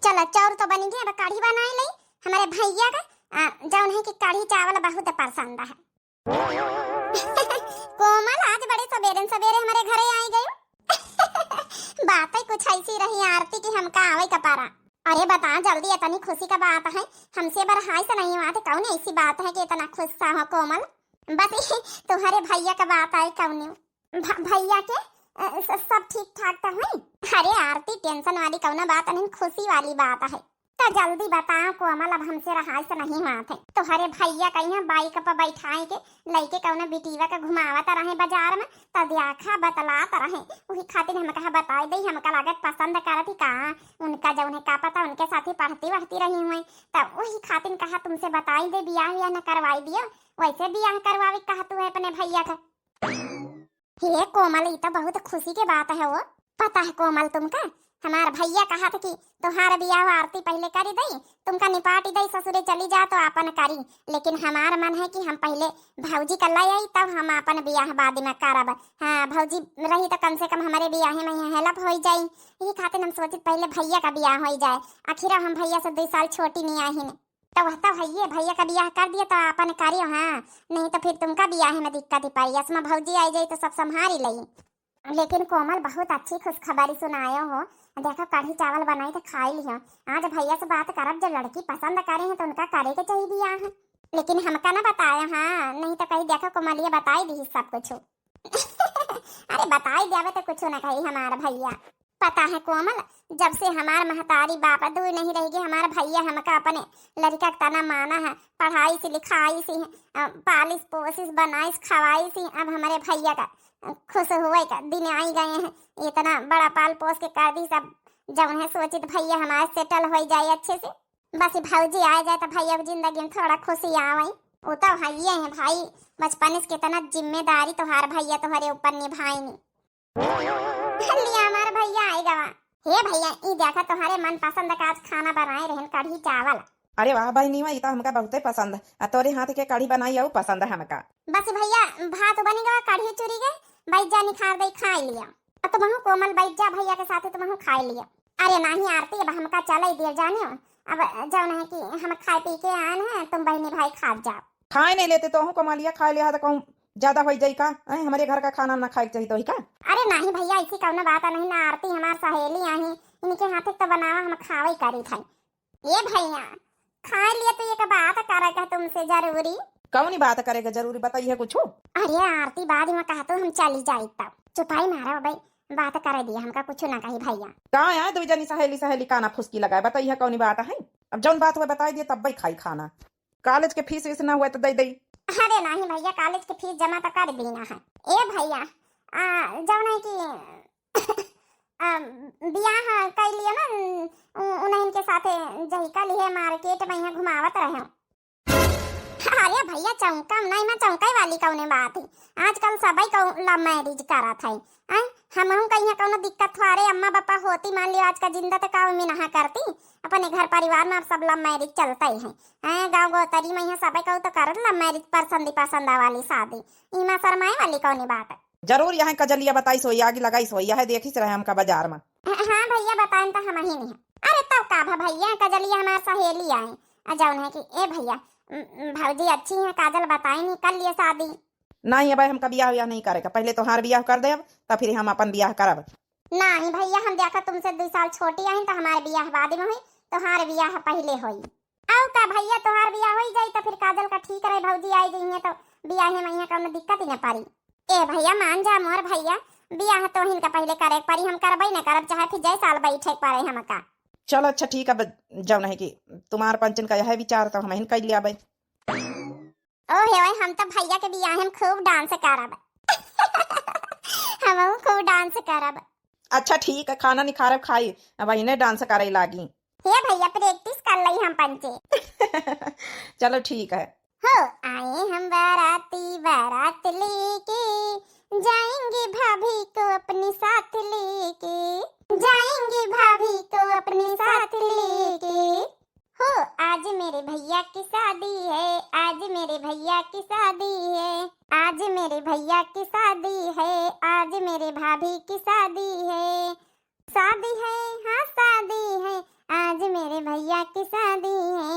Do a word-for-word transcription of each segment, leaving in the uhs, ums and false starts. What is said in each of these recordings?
चला, चाउर तो बनी गई, अब कढ़ी बनाई लई हमरे भैया का, आ, जौन है कि कढ़ी चावल बहुत पसंद है। कोमल आज बड़े सबेरे सबेरे हमरे घरे आई गई। बातें कुछ ऐसी रही आरती कि हमका आवे का पारा। अरे बता जल्दी, इतनी खुशी का बात है, हमसे बरहाई से नहीं हुआ थे, कौन ऐसी बात है कि इतना खुश सा हो कोमल? बस ये तुम्हारे भैया का बात आई कौन? भ-, भैया के, अ, स-, सब ठीक ठाक तो है? अरे आरती, टेंशन वाली कौनो बात नहीं, खुशी वाली बात है। तो जल्दी बताओ कोमल, अब हमसे रहाई से नहीं हुआ थे। तोहरे भैया कहीं बाइक पर बैठाए के लइके कौनो बिटिया के घुमावत रहे बाजार में, तो देखा बतलात रहे, वही खातिर हम कहा बताई दे, हमका लागत पसंद करत ही का, उनका जौन है का पता उनके साथी पढ़ती वढ़ती रही हुई, तो वही खातिर कहा तुमसे बताई दे, बियाह या न करवाई दियो, वैसे बियाह करवावे कहा तू है अपने भैया का। हे कोमल, ई तो बहुत खुशी के बात है वो। पता है कोमल तुमका, हमार भैया कहा था कि तोहार बियाह आरती पहले करी दई, तुमका निपाटी दई ससुरे चली जा तो आपन करी, लेकिन हमार मन है कि हम पहले भौजी का ले आई तब हम आपन बियाह बाद में करब। हाँ, भौजी रही तो कम से कम हमारे बियाहे में यहाँ हेल्प हो जाई, यही खातिर हम सोचित पहले भैया का बियाह हो जाए, आखिर हम भैया से दो साल छोटी नहीं आहिन। तो वह तो हइये, भैया का बियाह कर दिया तो आपन करियो, हाँ, नहीं तो फिर तुमका बियाह में दिक्कत ही पड़ी। असमा भौजी आई जाई तो सब संभारी लई। लेकिन कोमल बहुत अच्छी खुशखबरी सुनायो हो। देखो कढ़ी चावल बनाई तो खाई लियो। आज भैया से बात करब, जब लड़की पसंद करे हैं तो उनका करे के चाहिए बियाह। लेकिन हमका ना बताया, हाँ, नहीं तो कहीं देखो कोमलिया बताई दी सब कुछ। अरे बताई देवे तो कुछ ना कही हमार भैया। पता है कोमल, जब से हमार महतारी बाप दुई नहीं रह गए, हमार भैया हमका अपने लड़का के तना माना है, पढ़ाई से लिखाई से, अ, पालिस पोसिस बनाइस खवाई से, अब हमारे भैया का, अ, खुश हुए का दिन आई गए हैं। इतना बड़ा पाल पोस के कर दी सब, जौन है सोचित भैया हमारे सेटल हो जाए अच्छे से। बस भौजी आ जाए तो भैया की जिंदगी में थोड़ा खुशी आवे। वो तो है ये है भाई, बचपन से कितना जिम्मेदारी तोहार भैया तोहरे ऊपर निभाईनी। लिया हमार भैया आई गवा। हे भैया, ई देखा तोहरे मनपसंद का आज खाना बनाए रहन, कढ़ी चावल। अरे वाह बहिनीवा, ई तो हमका बहुते पसंद। आ तोरे हाथ के कढ़ी बनाई आऊ पसंद है हमका। बस भैया, भात बनी गवा, कढ़ी चुरी गए, बैठ जा निखार दे खाई लिया। आ तुमहू कोमल बैठ जा भैया के साथे, तुमहू खाई लिया। अरे नाही आरती, अब हमका चले दियो जानियो, अब जौन है कि हम खाए पी के आन हैं, तुम बहिनी भाई खात जाओ। खाए नहीं लेते तो हूँ कोमलिया, खाए लिया तो कहूँ ज्यादा हो जाई का? हैं, हमरे घर का खाना ना खाए के चाहिए तो ही का? अरे नाही भैया, ऐसी कौनो बात नहीं ना, आरती हमार सहेली आही, इनके हाथे तो बनावा हम खावे करी था। ये भैया, खाए लिए तो एक बात करे का तुमसे जरूरी। कौनी बात करे के जरूरी, बताइए कुछ। अरे आरती, बाद में कहा तो हम चली जाई तब। चुपाई मारा भाई, बात करे दिए, हमका कुछ ना कही भैया। का है दो जनी सहेली सहेली काना फुसकी लगाए, बताइए कौनी बात है? अब जौन बात हुआ बताई दिए तब भाई खाई खाना। कॉलेज के फीस वीस ना हुआ तो दे दे। अरे नाही भैया, कॉलेज के फीस जमा तो कर दी ना है। ए भैया, आ, जौन है कि आ, बियाह कइ लियो ना, उ-, उन्हन के साथे जहिका लिहे मार्केट में यहाँ घुमावत रहे। अरे भैया, चौंका नहीं, मैं चौंकाई वाली कौने बात है? आजकल सबई कौ-, लव मैरिज करत है। आय, हमहू का यहाँ कौनो दिक्कत हो? अरे अम्मा पापा होती, मान लियो आज का जिंदा तो का उम्मीद ना करती, अपने घर परिवार में अब सब लव मैरिज चलता ही है। आय, गाँव गोतरी में यहाँ सबई कौ तो करत लव मैरिज, पसंदी पसंदा वाली शादी, इमा शर्माए वाली कौने बात है? जरूर यहाँ कजलिया बताइस होई, आगी लगाइस होई, यह देखिस रहे हमका बाजार में। हाँ भैया, बताएन तो हम ही नहीं। अरे तब का भा भैया, कजलिया हमार सहेली आए। आ जौन है कि ए भैया, उम, उम, भौजी अच्छी है, काजल बताई नहीं, कर लिए शादी। नहीं, अब हमका बियाह उयाह नहीं करे का, पहले तोहार बियाह कर देब, तब फिर हम अपन बियाह करब। नहीं भैया, हम देखा तुमसे दो साल छोटी आइन, तो हमारे बियाह बाद में होई, तोहार बियाह पहले होई। अउ का भैया, तोहार बियाह होई जाई तो फिर काजल का ठीक रहे, भौजी आई जइहे तो बियाहे में यहाँ कौनो दिक्कत ही न पड़ी। ए भैया, मान जा मोर भैया, बियाह तो हिनका पहले करे के पड़ी, हम करबे न करब, चाहे फिर जय साल बैठे के पड़े हमका। चलो अच्छा ठीक है, अब जौन है कि तुम्हार पंचन का यह विचार तो हम हिन कर लिया भाई। ओ हे, हम तो भैया के बियाह में खूब डांस करब। हम खूब डांस करब। अच्छा ठीक है, खाना निखारब खाई, अब इन्हें डांस करे लागी। हे भैया, प्रैक्टिस कर लई हम पंचे। चलो ठीक है। हो आए हम बाराती, बारात लेके जाएंगे भाभी को अपने साथ लेके, जाएंगे भाभी को अपने साथ लेके। हो आज मेरे भैया की शादी है, आज मेरे भैया की शादी है, आज मेरे भैया की शादी है, आज मेरे भाभी की शादी है। शादी है, हाँ शादी है, आज शादी है।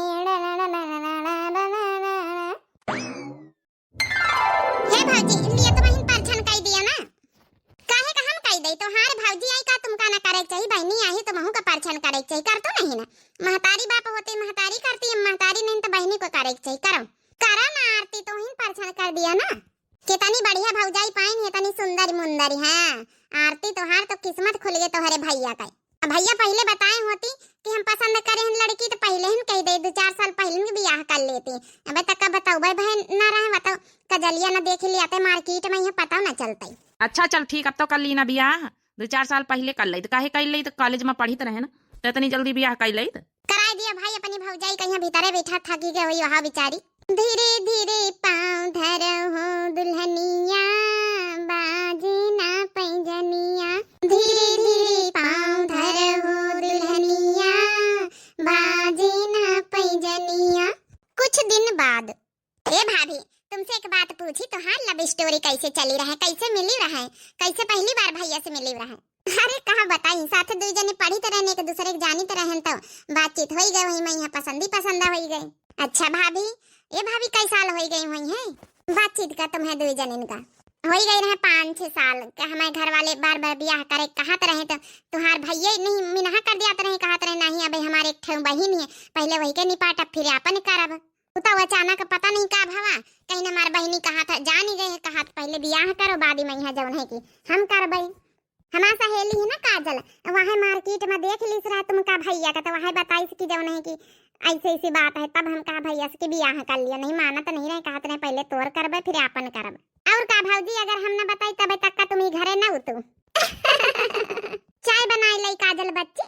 हे भौजी, लिया तो बहिन परछन कई दिया ना। काहे का हम कई दई? तोहार भौजी आई का तुमका ना करे के चाही? बहिनी आई तुमहू का परछन करे के चाही, कर तो नहीं ना? महतारी बाप होते महतारी करती, अब महतारी नहीं तो बहिनी को करे के चाही। करो, करो ना आरती, तोहिन परछन कर दिया ना। कितनी बढ़िया भौजाई पाइन, इतनी सुंदर मुंदर। हाँ, आरती तोहार तो किस्मत खुल गए तोहरे भैया का। अब भैया पहले बताए होती कि हम पसंद करे हैं लड़की तो पहले ही कह दे, दो चार साल पहले ही बियाह कर लेती। अबे तक का बताओ भाई बहन ना रहे, बताओ कजलिया ना देख लिया ते मार्केट में, यहाँ पता ना चलता ही। अच्छा चल ठीक, अब तो कर ली ना बियाह, दो चार साल पहले कर लेत, काहे कर लेत, कॉलेज में पढ़ित रहे ना, तो इतनी जल्दी बियाह कर लेत। कराई दिया भाई, अपनी भौजाई कहीं भीतरे बैठा थकी गए हुई वहाँ बेचारी। धीरे धीरे पाँव धर हो दुल्हनिया, बाजे ना पैजनिया। धीरे धीरे पाँव धर हो दुल्हनिया, बाजे ना पैजनिया। कुछ दिन बाद। ए भाभी, तुमसे एक बात पूछी, तोहार लव स्टोरी कैसे चली रहे, कैसे मिली रहे, कैसे पहली बार भैया से मिली रहे? अरे कहा बताई, साथ दुई जने पढ़ित रहन, एक दूसरे के जानित रहन, तो बातचीत होई गए, वही में यहाँ पसंदी पसंदा होई गए। अच्छा भाभी, ए भाभी, कई साल होई गए हुई हैं बातचीत का तुम्हें दुई जनिन का? होई गए रहे पाँच छह साल के। हमारे घर वाले बार बार बियाह करे कहत रहे, तो तुहार भैया नहीं मिनहा कर दियात रहे, कहत रहे नहीं, अबे हमारे एक ठे बहिन है, पहले वही के निपाटब, फिर आपन करब। उ तो अचानक पता नहीं का भवा, कहीं हमार बहिनी कहत है, जानी गए है कहत, पहले बियाह करो, बाद में यहाँ जौन है कि हम करबे। हमार सहेली है ना काजल, वहाँ मार्केट में देख लिस रहा तुमका भैया का, तो वहाँ बताइस कि जौन है कि ऐसे ऐसी बात है, तब हम कहा भैया से कि बियाह कर लिया, नहीं मानत नहीं रहे, कहत रहे पहले तोर करबे फिर आपन करब। और का भौजी, अगर हम न बताई तबे तक का तुम ही घरे न उतू। चाय बनाए लई काजल बच्ची।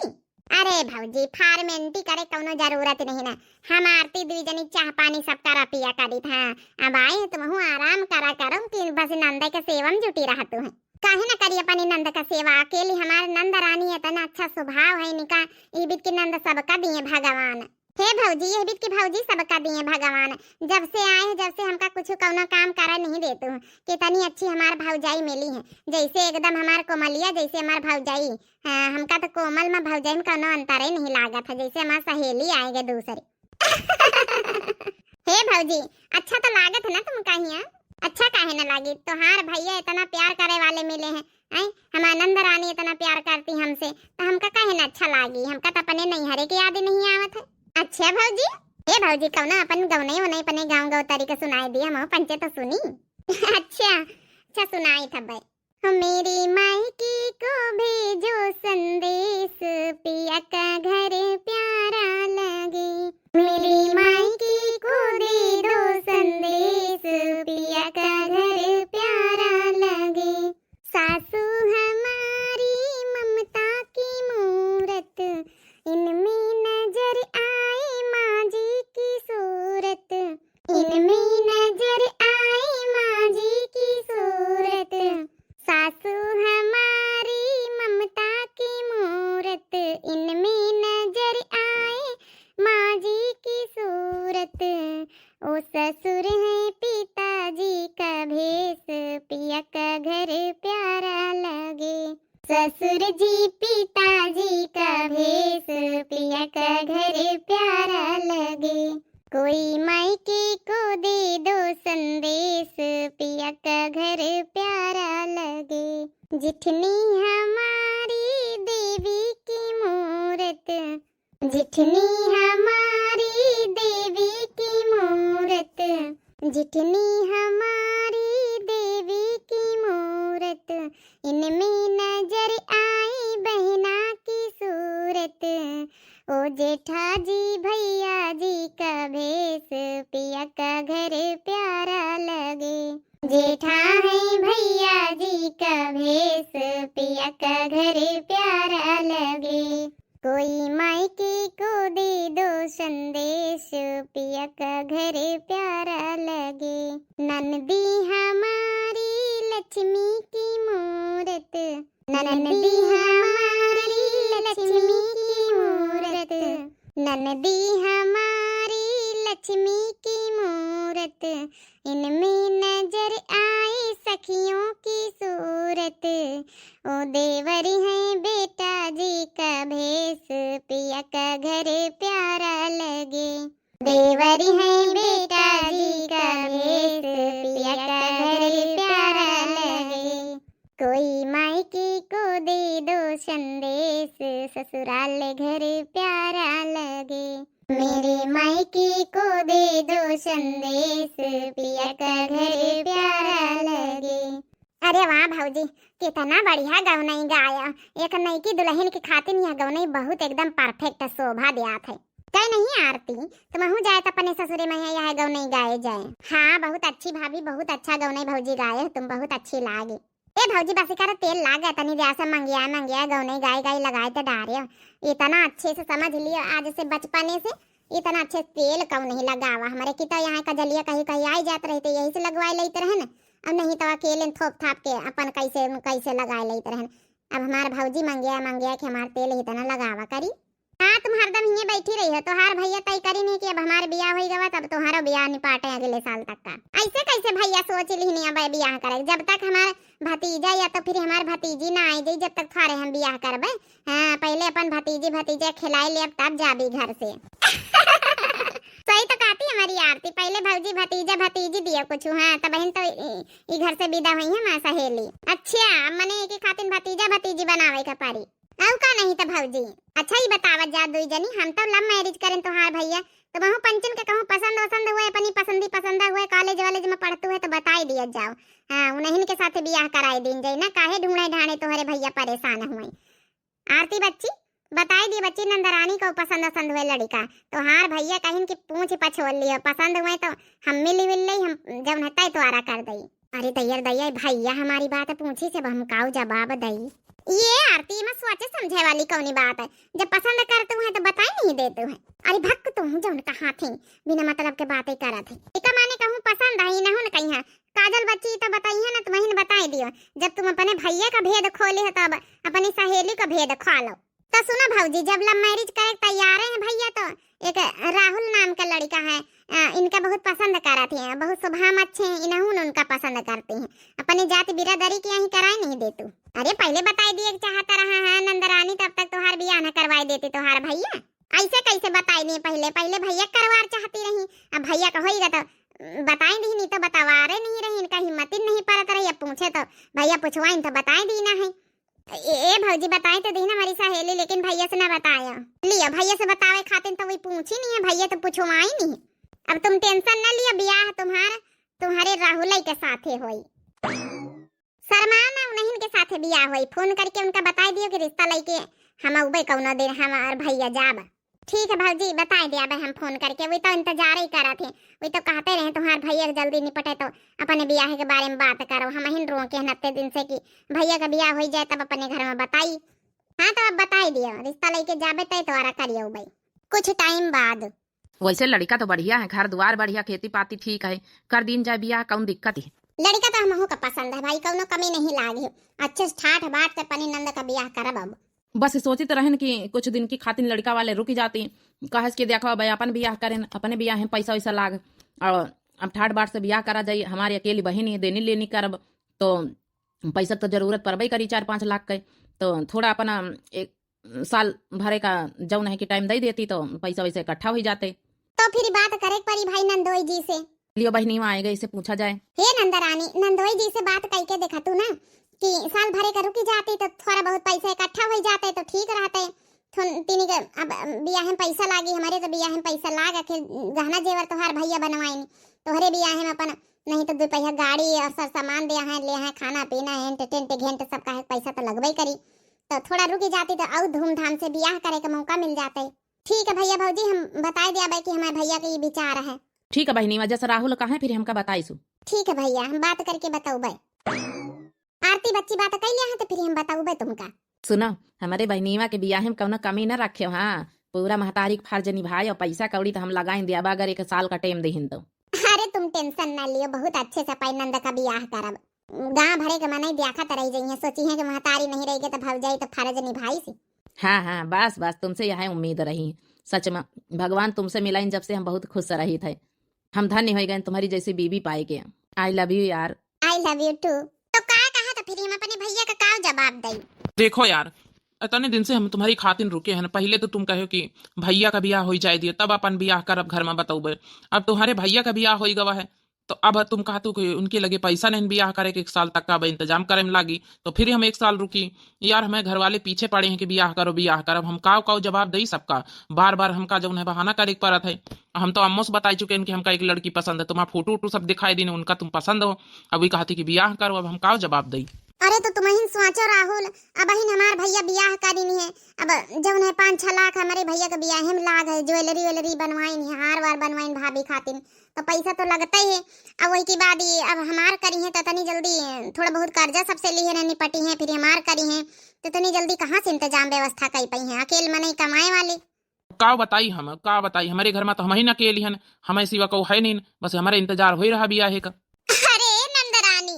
अरे भौजी, फॉर्मेलिटी करे कौनो जरूरत नहीं ना। हम आरती दुई जनी चाह पानी सब करा पिया करी था। अब आई तुमहू आराम करा करो कि बस नंद के सेवा में जुटी रहतू है। काहे न करी अपनी नंद का सेवा, अकेली हमार नंद रानी इतना अच्छा स्वभाव है इनका। ई बीत के नंद सबका दिए भगवान। हे भौजी, यह बीत के भौजी सबका दिए भगवान। जब से आए हैं, जब से हमका कुछ कौनो काम करे नहीं देतू। कितनी अच्छी हमार भौजाई मिली है, जैसे एकदम हमार कोमलिया, जैसे हमार भौजाई। हाँ, हमका तो कोमल में भौजाई में कौनो अंतर ही नहीं लागत है, जैसे हमार सहेली आएंगे दूसरी। हे भौजी, अच्छा तो लागत है ना तुमका हियाँ? अच्छा काहे न लागी, तोहार भैया इतना प्यार करे वाले मिले हैं। हैं, हमार नंद रानी इतना प्यार करती हमसे, तो हमका काहे न अच्छा लागी? हमका तो अपने नैहरे के याद नहीं आवत है। अच्छा भौजी, हे भौजी, कौनो अपन गौने उन्हें अपने गाँव गौ तरीके सुनाए दिए, हम पंचे तो सुनी। अच्छा, अच्छा सुनाई था भाई। हो मेरी मायके को भेजो संदेश, पिया का घर प्यारा लगे। मेरी मायके को दे दो संदेश, पिया का घर प्यारा लगे। सासू हमारी ममता की मूरत, इनमें नजर आए माँ जी की सूरत। इनमें नजर आए माँ जी की सूरत, सासू हमारी ममता की मूरत। इनमें नजर आए माँ जी की सूरत, ओ ससुर है पिताजी का भेष, पिया का घर प्यारा लगे। ससुर जी पिताजी का भेष, पिया का घर प्यारा लगे। कोई मायके को दे दो संदेश, पिया का घर प्यारा लगे। जिठनी हमारी देवी की मूरत, जिठनी हमारी देवी की मूरत, जिठनी हमारी देवी की मूरत, इनमें नजर आई बहना की सूरत। ओ जेठा जी भैया जी का भेष, पिया का घर प्यारा लगे। जेठा है भैया जी का भेष, पिया का घर प्यारा लगे। कोई मायके को दे दो संदेश, पिया का घर प्यारा लगे। ननदी हमारी लक्ष्मी की मूरत, ननदी हमारी लक्ष्मी की मूरत, ननदी हमारी लक्ष्मी की मूरत, इनमें नजर आए सखियों की सूरत। ओ देवर है बेटा जी का भेष, पिया का घर प्यारा लगे। देवर है बेटा जी का भेष, पिया का घर प्यारा लगे। कोई मायके को दे दो संदेश, ससुराल घर प्यारा लगे। मेरे मायके को दे दो संदेश, पिया का घर प्यारा लगे। अरे वाह भौजी, कितना बढ़िया गवनई गाया। एक नईकी दुलहिन के खातिर यह गवनई बहुत एकदम perfect शोभा देत है। कहे नहीं आरती, तुमहू जाए त अपने ससुरे में यह गवनई गाए जाए। हाँ, बहुत अच्छी भाभी, बहुत अच्छा गवनई भौजी गाए हो तुम, बहुत अच्छी लागे। ए भौजी, बस एकर तेल लागे, तनी द्या से मंगिया मंगिया गवनई गाई गाई लगाए त डारे। इतना अच्छे से समझ लियो, आज से बचपने से इतना अच्छे तेल कौन नहीं लगावा। हमरे की तो यहाँ कजलिया कहीं कहीं आई जात रही, त यही से लगवाए लेत रहन। अब नहीं तो अकेले थोप थाप के अपन कैसे कैसे लगाए लेत रहन। अब हमार भौजी मंगिया मंगिया के हमार तेल इतना लगावा करी। हाँ, तुम हरदम हिये बैठी रही हो, तोहार भैया तय करी नहीं कि अब हमार बियाह होई गवा, तब तोहारो बियाह निपाटे अगले साल तक का। ऐसे कैसे भैया सोच लिहनी अब बियाह करे? जब तक हमार भतीजा या तो फिर हमार भतीजी ना आई जाई, जब तक थारे हम बियाह करबे। हाँ, पहले अपन भतीजी भतीजा खिलाई ले, अब तब जाबी घर से। सही तो कहती हमारी आरती, पहले भौजी भतीजा भतीजी दियो कुछ, हाँ, तब बहन तो ई, ई घर से विदा हुई है हमार सहेली। अच्छा, अब मने एक खातिन भतीजा भतीजी बनावे का पड़ी। अउ का नहीं त भौजी। अच्छा, ई बतावत जा दुई जनी, हम तो love marriage करें तोहार भैया, तो बहु पंचन के कहूँ पसंद वसंद हुए, अपनी पसंदी पसंद हुए, college वॉलेज में पढ़तू है तो बताई दिया जाओ। हाँ, उन्हीं के साथे बियाह कराई दीन जाई ना, काहे ढूंढे ढांढे तोहरे भैया परेशान हुए। आरती बच्ची, बताई दी बच्ची, नंदरानी को पसंद वसंद हुए लड़का, तोहार भैया कहिन कि पूछ पछोल लियो, पसंद हुए तो हम मिली मिल लई, हम जौन है तय तोहरा कर दई। अरे दैया रे दैया, भैया हमारी बात पूछी से अब हम काऊ जवाब दई। ये आरती में सोचे समझे वाली कौनी बात है? जब पसंद करतू है तो बताई नहीं देतू है। अरे भक्क, तू जौन कहा थी, बिना मतलब के बातें करत है। एका माने कहूँ पसंद है, इनहू न कहिया। काजल बच्ची तो बताई है ना, तुमहिन बताई दियो। जब तुम अपने भैया का भेद खोले हो तब अपनी सहेली का भेद खोलो। तो सुनो भौजी, जब love marriage करे के तैयार है भैया, तो एक राहुल नाम का लड़का है, अ, इनका बहुत पसंद करत है, बहुत स्वभाव अच्छे हैं, इनहू न उनका पसंद करती हैं। अपने जाति बिरादरी के यहीं कराए नहीं देतू। अरे पहले बताई दिए के चाहता रहा है नंदरानी, तब तक तोहार बियाह न करवाई देती तोहार भैया। ऐसे कैसे बताई नहीं पहले? पहले भैया करवार चाहती रही, अब भैया का होई गा तो बताई दी, नहीं तो बतावारे नहीं रही, इनका हिम्मत ही नहीं परत रही। अब पूछे तो भैया पूछवाइन तो बताई दी ना है। ए, ए भौजी, बताई तो दी ना हमारी सहेली, लेकिन भैया से ना बताया। लिया, भैया से बतावे खातिर तो वही पूछी नहीं है, भैया तो पूछवाई नहीं है। अब तुम tension ना लिया, बियाह तुम्हारा, तुम्हारे राहुलई के साथे होई। शर्मा ना, उन्हीं के साथे बियाह होई। फोन करके उनका बताई दियो कि रिश्ता लेके हम अउबे कौनो दिन, हमार भैया जाब। ठीक है भौजी, बताई दिया भाई हम फोन करके, वे तो इंतजार ही करत हैं। वे तो कहते रहे तुम्हार भैया के जल्दी निपटे तो अपने बियाह के बारे में बात करो। हम हिन रोके हैं अत्ते दिन से कि भैया का बियाह होई जाए तब अपने घर में बताई। हाँ तो अब बताई दियो, रिश्ता लेके जाबे तय तोहरा करियो भाई कुछ time बाद। वैसे लड़का तो बढ़िया है, घर दुआर बढ़िया, खेती पाती ठीक है, कर दीन जाए बियाह, कौन दिक्कत है? लड़का तो हमहू का पसंद है भाई, कौनो कमी नहीं लागे। अच्छे से ठाठ बाट से अपनी नंद का बियाह करब अब। बस सोचित रहन कि कुछ दिन की खातिर लड़का वाले रुक जाती, कहे कि देखो अब अपन बियाह करें, अपने बियाह में पैसा वैसा लाग, और अब ठाट बाट से बियाह करा जाई, हमारी अकेली बहिन ही देनी लेनी करब, तो पैसा तो जरूरत पड़बे करी चार पाँच लाख के, तो थोड़ा अपना एक साल भरे का जौन है कि time दे देती तो पैसा वैसे इकट्ठा हो जाते। तो फिर बात करे के पड़ी भाई नंदोई जी से। लियो बहिनी, वहाँ आए गए, इसे पूछा जाए। हे नंदरानी, नंदोई जी से बात करके देखा तू ना कि साल भरे का रुकी जाती तो थोड़ा बहुत पैसा इकट्ठा हो जाते तो ठीक रहते। थुन-, तीनी के अब बियाह में पैसा लागी, हमारे तो बियाह में पैसा लाग, आखिर गहना जेवर तोहार भैया बनवाइन, तोहरे बियाह में अपन नहीं तो दो पहिया गाड़ी और सब सामान दिया है, ले है, खाना पीना, tent टेंट घेंट सब का है, पैसा तो लगबे करी। तो थोड़ा रुकी जाती तो और धूमधाम से बियाह करे के मौका मिल जाते। ठीक है भैया भौजी, हम बताई दिया बे कि हमारे भैया के ये विचार है। ठीक है बहिनी, वजह से राहुल कहाँ फिर हमका बताई सु। ठीक है भैया, हम बात करके बताऊबे। आरती बच्ची बात कैले हैं तो फिर हम बताऊबे तुमका। सुनो, हमारे बहिनीवा के बियाह में कौनो कमी न रखे, हाँ, पूरा महतारी के फर्ज निभाए और पैसा कौड़ी तो हम लगाई दिया बा, अगर एक साल का time देहिन तो। अरे तुम tension ना लियो, बहुत अच्छे से पाई नंद का बियाह करब। गाँव भरे के मनई देखत रह जइहें, सोचिहें कि महतारी नहीं रह गई तो भौजाई तो फर्ज निभाई सी। हाँ हाँ, बस बस, तुमसे यह उम्मीद रही। सच में भगवान तुमसे मिलाइन जब से हम बहुत खुश रही थे। हम धन्य हो गए तुम्हारी जैसी बीवी पाए के। I love you यार। I love you too। तो का कहा तो फिर हम अपने भैया का का जवाब दई? देखो यार, इतने दिन से हम तुम्हारी खातिन रुके हैं। पहिले तो तुम कहो कि भइया का बियाह होइ जाए दियो, तब अपन बियाह करब, घर मा बतउबे। अब तुम्हारे भइया का बियाह होइ गवा है, तो अब तुम कहतू कि उनके लगे पैसा नहीं बियाह करे के, एक साल तक का अब इंतजाम करे में लागी, तो फिर हम एक साल रुकी। यार, हमें घर वाले पीछे पड़े हैं कि बियाह करो, बियाह करब। हम काव काव जवाब दई सबका, बार बार हमका जउन है बहाना करे के पड़त है। हम तो अम्मो से बताई चुके हैं कि हमका एक लड़की पसंद है, तुम्हारा फोटो वोटो सब दिखाई दीन, उनका तुम पसंद हो, अब वही कहती कि बियाह करो, अब हम काव जवाब दई। अरे तो तुमहिन सोचो राहुल, अबहिन हमार भइया बियाह करिन है, अब जउन है पाँच छह लाख हमरे भइया के बियाहे में लाग है, ज्वेलरी वेलरी बनवाइन है, हार वार बनवाइन भाभी खातिन, तो पैसा तो लगते है। अब वही के बाद ये अब हमार करी है तो तनी जल्दी थोड़ा बहुत कर्जा सबसे ली है, निपटी है, फिर हमार करी है तो तनी जल्दी कहाँ से इंतजाम व्यवस्था कर पाई है, अकेल मनई कमाए वाले। का बताई हम, का बताई, हमरे घर मा तो हमहिन अकेली हन, हमें सिवा को है नहीं, बस हमरे इंतजार होइ रहा बियाहे का। अरे नंदरानी,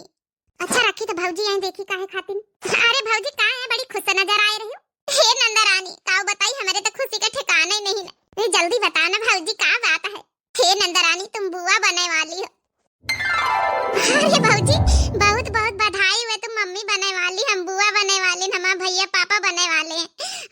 अच्छा रखी तो भौजी आई देखी काहे खातिन। अरे भौजी का है, बड़ी खुश नजर आए रही हो। हे नंदरानी, का बताई, हमरे तो खुशी का ठिकाना ही नहीं ना। ए, जल्दी बता ना भौजी, का बात है? हे नंदरानी, तुम बुआ बने वाली हो। अरे भौजी, बहुत बहुत बधाई हुए, तुम मम्मी बने वाली, हम बुआ बने वाली, हमारे भइया पापा बने वाले हैं।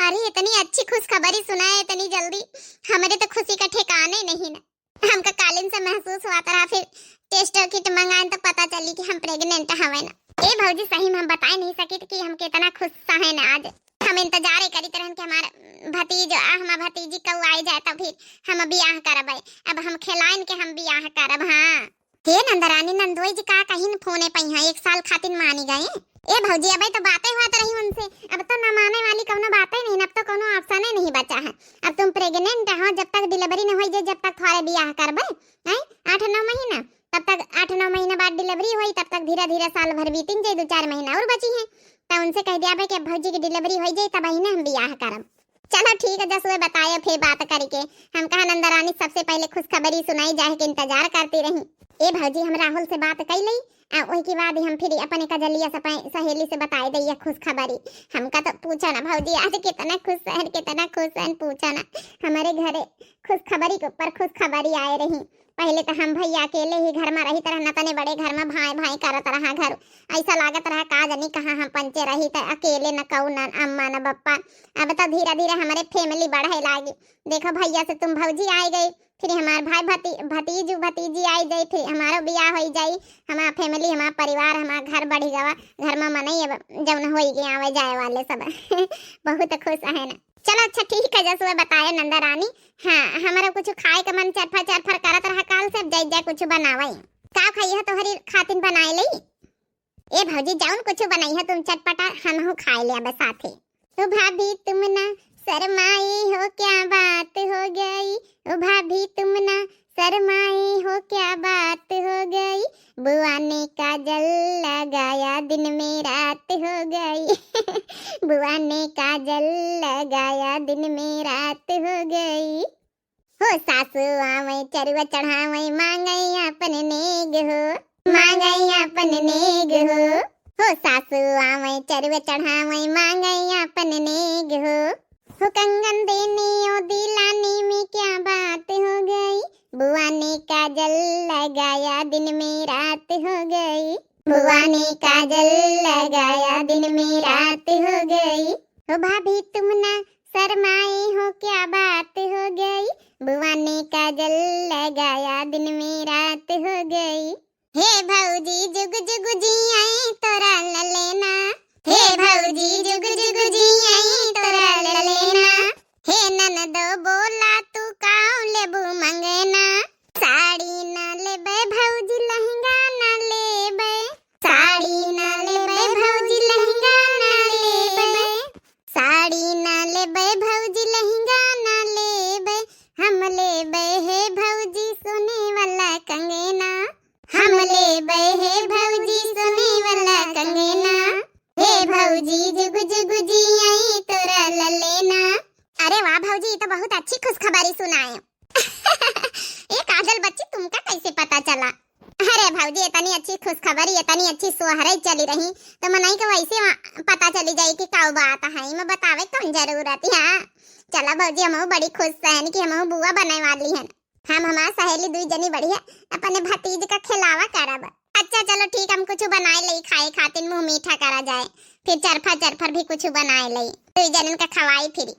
अरे इतनी अच्छी खुशखबरी सुनाए इतनी जल्दी, हमरे तो खुशी का ठिकाना ही नहीं ना। हमका कालिन से महसूस हुआ तरह, फिर टेस्ट किट मंगाएन तो पता चली कि हम प्रेग्नेंट हवे ना। ए भौजी, सही में हम बताए नहीं सकित कि हम कितना खुश हैं ना आज। हम इंतजारे करित रहन कि हमार भतीज आ हमार भतीजी कऊ आई जाए, तब फिर हम बियाह करबे। अब हम खेलाइन के हम बियाह करब। हाँ। हे नंदरानी, नंदोई जी का कहिन फोने पइहाँ, एक साल खातिन मानी गए। ए भौजी, अबे तो बातें होत रही उनसे, अब तो ना माने वाली कउनो बातें नहीं, अब तो कउनो ऑप्शने नहीं बचा है। अब तुम प्रेग्नेंट हो, जब तक डिलीवरी न होई जाए, जब तक थोड़े बियाह करबे, हैं, आठ नौ महीना, तब तक आठ नौ महीना बाद डिलीवरी होई, तब तक धीरे धीरे साल भर बीतिन जाई, दो चार महीना और बची हैं, तो उनसे कह दिया भाई कि अब भौजी की डिलीवरी होई जाई, तब ही ना हम बियाह करब। चलो ठीक है, जसुए बताए फिर बात करके। हम कहा नंदरानी सबसे पहले खुशखबरी सुनाई जाए के इंतजार करती रही। ए भौजी, हम राहुल से बात कई लई, आ ओही के बाद हम फिर अपने कजलिया से, अपने सहेली से बताए दइया खुशखबरी। हमका तो पूछा ना भौजी, आज कितना खुश हैं, कितना खुश हैं, पूछा ना। हमारे घरे खुशखबरी के ऊपर खुशखबरी आए रही। पहले तो हम भैया अकेले ही घर मा रहित रहन, तने बड़े घर मा भाई भाई करत रहा घर। ऐसा लागत रहा का जानी कहाँ हम पंचे रही, त अकेले न कऊ, न अम्मा न बप्पा। अब तो धीरे धीरे हमारे फैमिली बढ़े लागी। देखो भैया से तुम भौजी आए गई, फिर हमार भाई भती-, भतीजू भतीजी आई जाई, फिर हमारो बियाह होई जाई, हमार फैमिली, हमार परिवार, हमार घर बढ़ी गवा, घर मा मनई अब जउन होई गए आवे जाए वाले सब। बहुत खुश है ना। चलो अच्छा ठीक है, जसुए बताए नंदा रानी। हाँ, हमारा कुछ खाए के मन चरफर चरफर करत रहा काल से, अब जाई जाए कुछ बनावे। का खाई है तोहरी खातिन बनाए लई? ए भौजी, जउन कुछ बनई है तुम चटपटा, हमहू खाए ले अब साथे। ओ भाभी तुम ना शर्माए हो, क्या बात हो गई? ओ भाभी तुम ना शर्माए हो, क्या बात हो गई? बुआ ने काजल लगाया, दिन में रात हो गई। बुआ ने काजल लगाया, दिन में रात हो गई। हो सासू आवै चरुआ चढ़ावै, मांगै आपन नेग हो, मांगै आपन नेग हो। हो सासू आवै चरुआ चढ़ावै, मांगै आपन नेग हो। हो कंगन देने ओ दिलाने में क्या बात हो गई, बुआ ने काजल लगाया, दिन में रात हो गई। बुआ ने काजल लगाया, दिन में रात हो गई। हो भाभी तुम ना शर्माए हो, क्या बात हो गई? बुआ ने काजल लगाया, दिन में रात हो गई। हे भौजी जुग जुग जियाई तोरा ललेना, हे भौजी जुग जुग जियाई तोरा ललेना। हे ननदो बोला तू काऊ लेबू मंगेना? साड़ी ना लेबे भौजी, लहंगा ना लेबे। साड़ी ना लेबे भौजी, लहंगा ना लेबे। साड़ी ना लेबे भौजी, लहंगा ना लेबे। हम लेबे हे भौजी सोने वाला कंगना। हम लेबे हे भौजी सोने वाला कंगना। हे भौजी जुग जुग जियाई तोरा ललेना। अरे वाह भौजी, ये तो बहुत अच्छी खुशखबरी सुनाए। ए काजल बच्ची, तुमका कैसे पता चला? अरे भौजी, इतनी अच्छी खुशखबरी, इतनी अच्छी सोहरई चली रही, तो मनई के वैसे वा-, पता चली जाई कि का बात है, इमे बतावे कौन जरूरत है। हाँ, चला भौजी, हमहू बड़ी खुश हैं कि हमहू बुआ बने वाली हैं। हम हमार सहेली दुई जनी बढ़िया अपने भतीज का खिलावा करब। अच्छा चलो ठीक, हम कुछ बनाए ले खाए खातिर, मुंह मीठा करा जाए। फिर चरफर चरफर भी कुछ बनाए लई, दुई जनन का खवाई फिरी।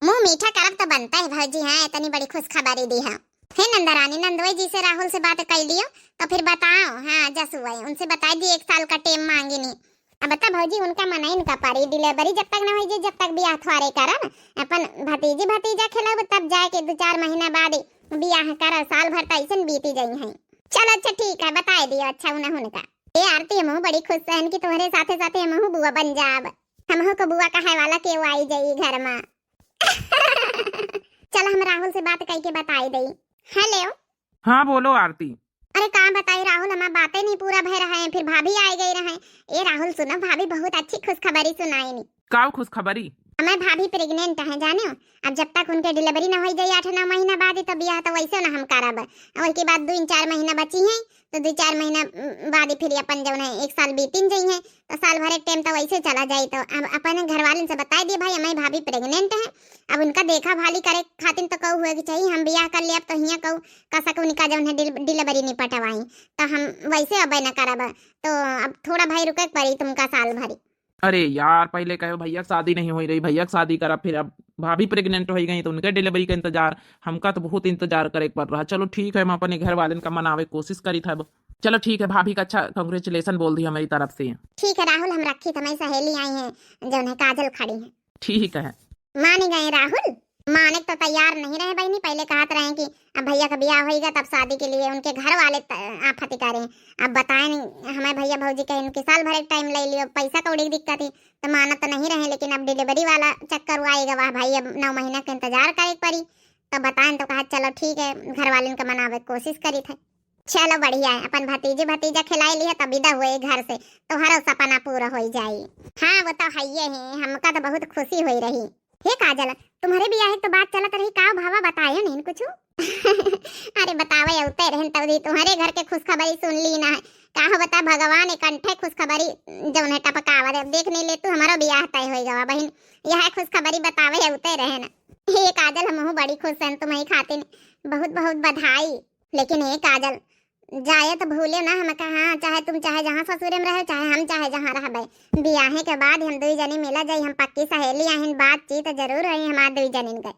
मुँह मीठा करब तो बनता है भौजी, हाँ, इतनी बड़ी खुशखबरी दी है। हे नंदरानी, नंदोई जी से, राहुल से बात कर लियो तो फिर बताओ। हाँ, जसुआ, उनसे बताई दी, एक साल का टेम मांगी नी। अब बता भौजी, उनका मना इनका परी, delivery जब तक न होई जे, जब तक बियाह थोरे करब, अपन भतीजी भतीजा खिलाब, तब जाके दो चार महीना बाद बियाह करब, साल भर तो ऐसे बीती जाई है। चलो अच्छा ठीक है, बताई दियो अच्छा उन्हें उनका। ए आरती, हमहू बड़ी खुश रहन कि तुम्हारे साथे साथे हमहू बुआ बन जाब। हमहू को बुआ कहे वाला केहू आई जाई घर में। चल हम राहुल से बात करके बताई दई। हेलो। हाँ बोलो आरती। अरे का बताई राहुल, हमार बातें नहीं पूरा भय रहे हैं, फिर भाभी आए गए रहे। ए राहुल सुनो, भाभी बहुत अच्छी खुशखबरी सुनाई नी। काऊ खुशखबरी? हमार भाभी प्रेग्नेंट है जाने हो। अब जब तक उनके delivery ना हो जाए आठ नौ महीना बाद ही, तो बियाह तो वैसे ना हम करब। और के बाद दो चार महीना बची हैं, तो दो चार महीना, उम, बाद ही फिर अपन जौन है एक साल बीतिन जाई है, तो साल भर एक टेम तो वैसे चला जाई। तो अब अपन घर वालन से बताई दिए भाई, हमारी भाभी प्रेग्नेंट है, अब उनका देखा भाली करे खातिर तो कहू हुए के चाहिए, हम बियाह कर लिया, अब तो हियाँ कहू कसक उनका जौन है डिल-, delivery निपटवाई, तो हम वैसे अब न करब। तो अब थोड़ा भाई रुके के पड़ी तुमका साल भरी। अरे यार, पहले कहो भैया के शादी नहीं हुई रही, भैया के शादी करब, फिर अब भाभी प्रेग्नेंट हो गई तो उनके delivery का इंतजार, हमका तो बहुत इंतजार करे के पड़ रहा। चलो ठीक है, हम अपने घर वालन का मनावे के कोशिश करी था। चलो ठीक है, भाभी का अच्छा congratulation बोल दी हमारी तरफ से। ठीक है राहुल, हम रखी था, हमारी सहेली आई है, जौन है काजल खड़ी है। ठीक है। मानी गए राहुल, माने तो तैयार नहीं रहे बहनी, पहले कहत रहे कि अब भैया का बियाह होइगा तब शादी के लिए उनके घर वाले त-, आफत करें। अब बताए नहीं, हमारे भैया भौजी कहे उनके साल भर एक टाइम ले लियो, पैसा कौड़ी की दिक्कत ही, तो मानत तो नहीं रहे, लेकिन अब delivery वाला चक्कर हुआ आएगा, वाह भाई अब नौ महीना का इंतजार करे के पड़ी। तो बताएं तो कहा चलो ठीक है, घर वाले का मनावे के कोशिश करी थे। चलो बढ़िया है, अपन भतीजी भतीजा खिलाई ली है, तब विदा हुए घर से, तोहरो सपना पूरा हो जाई। हाँ वो तो है ही है, हमका तो बहुत खुशी हुई रही। हे काजल, तुम्हारे बियाह के तो बात चलत रही, का भावा बतायो नहीं कुछ? अरे बतावे अउते रहन तौदी, तुम्हारे घर के खुशखबरी सुन ली ना। का हो बता भगवान, एक कंठे खुशखबरी जौन है टपकावा दे। देख नहीं ले तू, हमारो बियाह तय हो गवा बहिन, यह खुशखबरी बतावे अउते रहन। हे काजल, हमहू बड़ी खुश हन तुम्हारी खातिर, बहुत बहुत बधाई। लेकिन हे काजल, जाए तो भूले ना हमका, हाँ, चाहे तुम चाहे जहाँ ससुरे में रहो, चाहे हम चाहे जहाँ रहबे, बियाहे के बाद हम दुई जनी मिला जाई, हम पक्की सहेली आहिन, बातचीत जरूर होई हमार दुई जनिन के।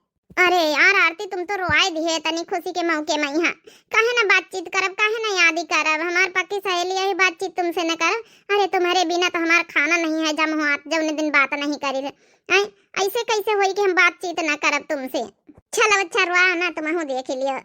अरे यार आरती, तुम तो रोआए दिहे तनी खुशी के मौके में यहाँ। काहे ना बातचीत करब, काहे ना याद करब, हमार पक्की सहेली यही बातचीत तुमसे न करब। अरे तुम्हारे बिना तो हमार खाना नहीं है जम हुआ, जौने दिन बात नहीं करी रहे। ऐ, ऐसे कैसे होई कि हम बातचीत ना करब तुमसे? चलो अच्छा रोआ ना, तुमहू देख लियो।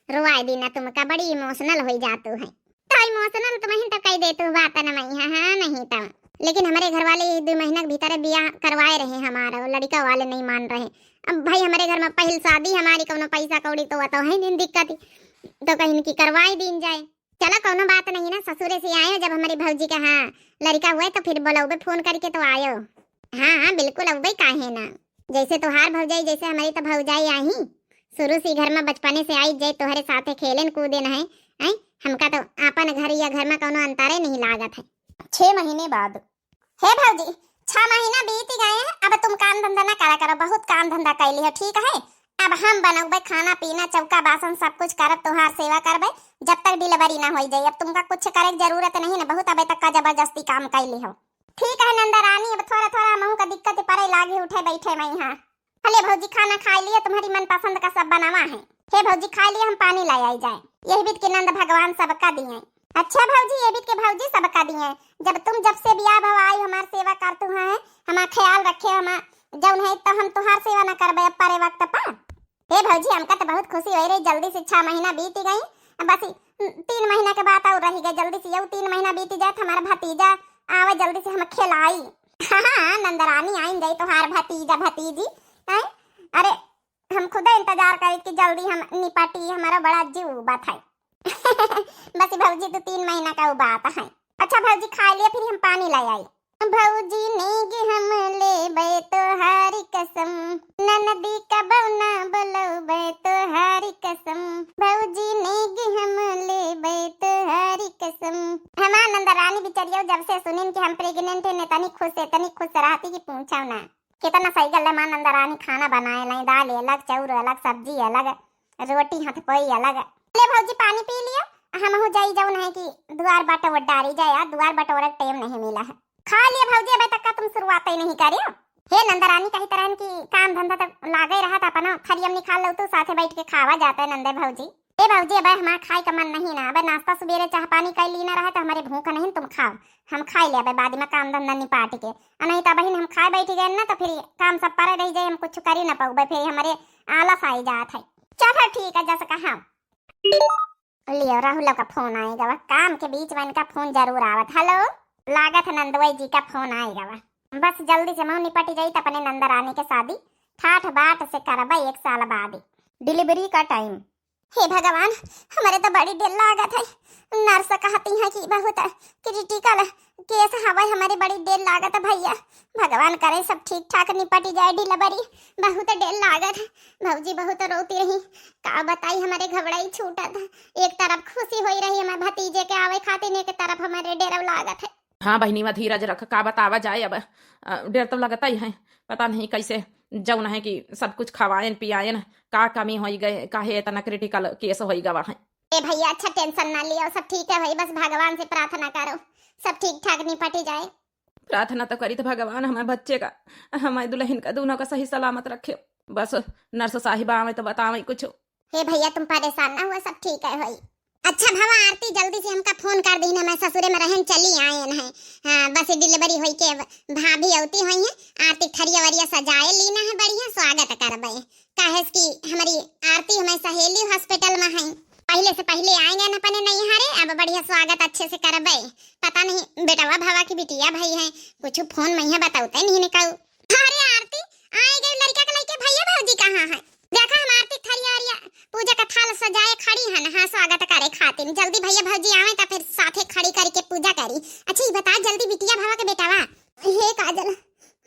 रोआए दी ना तुमका, बड़ी emotional होई जातू है। तो emotional तुमहिन तो कह देतू बात न मई है, हाँ नहीं तो। लेकिन हमारे घर वाले ये दो महीना के भीतर बियाह करवाए रहे हमारा, वो लड़का वाले नहीं मान रहे। अब भाई हमारे घर में पहल शादी हमारी, कौनो पैसा कौड़ी तो वो तो है नहीं दिक्कत, तो कहीं की करवाए दीन जाए। चलो कौनो बात नहीं ना, ससुरे से आयो, जब हमारी भौजी का हाँ लड़का हुए तो फिर बोलौबे फोन करके तो आयो। हाँ हाँ बिल्कुल अउबे, काहे ना। जैसे तोहार भौजाई, जैसे हमारी तो भौजाई आही, शुरू से घर में बचपने से आई, जे तोहरे साथे खेलेन कूदेन है, हैं? हमका तो आपन घर या घर में कौनो अंतरे नहीं लागत है। छह महीने बाद। हे भौजी, छह महीना बीत गए हैं, अब तुम काम धंधा ना करा करो, बहुत काम धंधा कैली हो, ठीक है? अब हम बनौबे खाना पीना, चौका बासन सब कुछ करब, तोहार सेवा करबे, जब तक delivery ना हो जाए। अब तुमका कुछ करे के जरूरत नहीं ना, बहुत अबे तक का जबरदस्ती काम कैली हो। ठीक है नंदा रानी, अब थोड़ा थोड़ा हमहू का दिक्कत पड़े लागी उठे बैठे में यहाँ। हले भौजी खाना खाई लियो, तुम्हारी मनपसंद का सब बनावा है। हे भौजी खाई लियो, हम पानी लाई आई जाए। यही बीत के नंद भगवान सबका दिए। अच्छा भौजी, ये बीत के भौजी सबका दिए। जब तुम जब से बियाह भवा आई हमार सेवा करतू है, हमार ख्याल रखे, हमार जौन है तो हम तुहार सेवा ना करबे अब परे वक्त पर। हे भौजी, हमका तो बहुत खुशी होई रही, जल्दी से छह महीना बीत गई। अब बस ई तीन महीना के बात और रही गई, जल्दी से यू तीन महीना बीत जाए तो हमारा भतीजा आवे, जल्दी से हम खिलाई। हाँ, हाँ, नंदरानी आइन जाई तोहार भतीजा भतीजी। हैं? अरे, हम खुदे इंतजार करी कि जल्दी हम निपटी, हमारा बड़ा जीव बात है। बस भौजी, दो तीन महीना का उ बात है। अच्छा भौजी, खा लिया, फिर हम पानी ले आई। भौजी नेग हम लेबै तोहारी कसम, ननदी कबौ ना बोलौबै तोहारी कसम। भौजी नेग हम लेबै तोहारी कसम। हमार नंदरानी बिचरियो जब से सुनिन कि हम pregnant है, ने तनी खुश है, तनी खुश रहती कि पूछो ना। कितना सही गल है, हमार नंदरानी खाना बनाए लाई, दाल अलग, चाउर अलग, सब्जी अलग, रोटी हथपोई अलग। ले भौजी पानी पी लिया, हमहू जाई जौन है कि दुआर बटोर डारी जाए, यार दुआर बटोरे के time नहीं मिला है। खा लिए भौजी, अबे तक का तुम शुरुआत ही नहीं करे हो। हे नंदरानी, कही तरहन की काम धंधा तक लागे रहा था, अपना थरियम निकाल लो तू, साथे बैठ के खावा जाता है नंदे भौजी। ए भौजी, अबे हमार खाए का मन नहीं ना, अबे नाश्ता सुबेरे चाह पानी कर ली ना रहा तो हमारे भूख नहीं, तुम खाओ, हम खाई ले अबे बाद में काम धंधा निपाट के। आ नहीं तो बहिन हम खाए बैठ गए ना तो फिर काम सब परे रह जाए, हम कुछ करी ना पाऊबे, फिर हमारे आलस आई जात है। चलो ठीक है, जैसे कहा। लियो, राहुल का फोन आएगा, वह काम के बीच में इनका फोन जरूर आवत। हेलो, लागत है नंदुआई जी का फोन आएगा, वह बस जल्दी से मुँह निपट जाई तो अपने नंदरानी के शादी ठाठ बाट से करबे एक साल बाद डिलीवरी का टाइम। हे भगवान, हमारे तो बड़ी डर लागत है। नर्स कहती हैं कि बहुत क्रिटिकल केस हवे, हमारे बड़ी डर लागत है भैया। भगवान करे सब ठीक ठाक निपट जाए डिलीवरी। बहुत डर लागत है भौजी, बहुत रोती रही। का बताई, हमारे घबराई छूटत है। एक तरफ खुशी होई रही हमारे भतीजे के आवे खातिर, एक तरफ हमारे डर लागत है। हाँ बहिनी, वह धीरज रख, का बतावा जाए अब। अ, डर तो लगता ही है, पता नहीं कैसे जौन है कि सब कुछ खवायन पियायन, का कमी होई गए, काहे इतना क्रिटिकल केस होई गवा है। ए भैया, अच्छा टेंशन ना लियो, सब ठीक है भाई, बस भगवान से प्रार्थना करो, सब ठीक ठाक निपट जाए। प्रार्थना तो करी तो भगवान हमारे बच्चे का, हमारे दुल्हन का, दोनों का सही सलामत रखे। बस नर्स साहिबा आवे तो बतावे कुछ। हे भैया, तुम परेशान ना हुआ, सब ठीक है होई। अच्छा भवा आरती, जल्दी से हमका फोन कर दीन, मैं ससुरे में रहन चली आयन है। हाँ, बस डिलीवरी होई के भाभी अवती होई है, आरती थरिया वरिया सजाए लीना है, बढ़िया स्वागत करबे। काहे कि हमारी आरती हमारी सहेली हॉस्पिटल में है, पहले से पहले आएंगे न अपने नैहरे, अब बढ़िया स्वागत अच्छे से करबे। पता नहीं बेटवा भवा की बिटिया भाई है, कुछ फोन में है बताते नहीं निकाऊ। अरे आरती, आए गए लड़का के लेके भैया भौजी कहाँ है? देखा हम आरती थरिया अरिया पूजा का थाल सजाए खड़ी हन, हाँ स्वागत करे खातिर। जल्दी भैया भौजी आवे तो फिर साथे खड़ी करके पूजा करी। अच्छा ये बता जल्दी बिटिया भवा के बेटवा। हे काजल,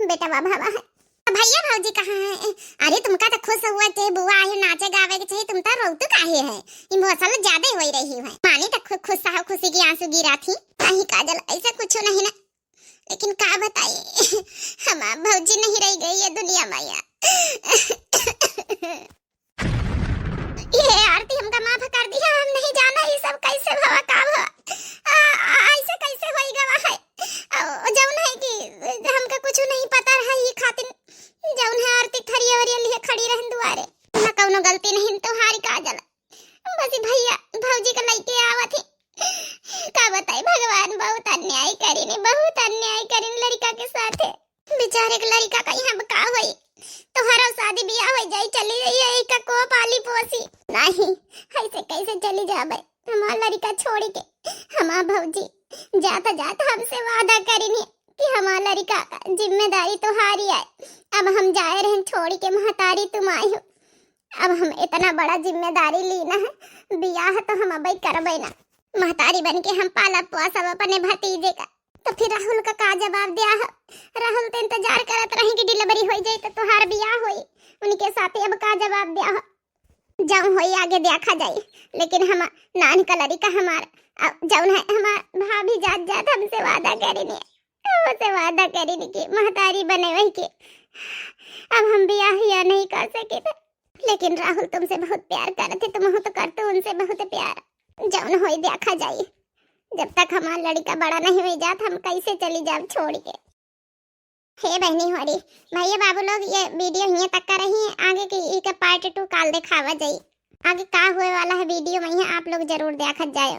बेटवा भवा है। तो भैया भौजी कहाँ है? अरे तुमका तो खुश हुआ चाहिए, बुआ आई नाचे गावे के चाहिए, तुम तो रोतू काहे है? इमोशनल ज्यादा हो रही है। मानी तो खु-, खुश हो, खुशी की आंसू गिरा थी। नहीं काजल, ऐसा कुछ नहीं ना। लेकिन का बताई, हमार भौजी नहीं रह गई ये दुनिया में या। ये आरती हमका माफ कर दिया, हम नहीं जाना ये सब कैसे भवा का भवा। आ, आ, ऐसे कैसे होई गवा है? आ, जौन है कि हमका कुछ नहीं पता रहा ये खातिर जौन है आरती थरिया वरिया लिए खड़ी रहन दुआरे। ना कौनो गलती नहीं तुम्हारी काजल। बस भैया भौजी के लइके आवत ही। का बताई भगवान, बहुत अन्याय करीन, बहुत अन्याय करीन लड़का के साथे। बेचारे के लड़का का यहाँ का होई? तोहरा शादी बियाह हो जाई, चली जाइए, एक को पाली पोसी। नहीं, ऐसे कैसे चली जाबे हमार लड़का छोड़ के? हमार भौजी जात जात हमसे वादा करीन कि हमार लड़का का जिम्मेदारी तोहारी है। अब हम जाए रहन छोड़ के, महतारी तुम आई हो। अब हम इतना बड़ा जिम्मेदारी लीना है, बियाह तो हम अबई करबे ना। महतारी बन के हम पालब पोसब अपने भतीजे का, तो फिर राहुल का का जवाब दिया है? राहुल तो इंतजार करत रही कि डिलीवरी हो जाए तो तोहार बियाह होई, उनके साथे अब का जवाब दिया है? जौन होई आगे देखा जाई, लेकिन हम नान कलरी का हमार, अ, जौन है हमार भाभी जात जात हमसे वादा करीन, हमसे वादा करीन कि महतारी बने वही के अब हम बियाह या नहीं कर सके थे। लेकिन राहुल तुमसे बहुत प्यार करत है, तुम तो करते उनसे बहुत प्यार। जौन होई देखा जाई, जब तक हमार लड़का बड़ा नहीं हो जात हम कैसे चली जाब छोड़ के। हे बहनी होरी, भैया बाबू लोग ये वीडियो हियाँ तक का रही, आगे की इके पार्ट टू काल दिखावा जाई। आगे का हुए वाला है वीडियो में, यहाँ आप लोग जरूर देखत जायो।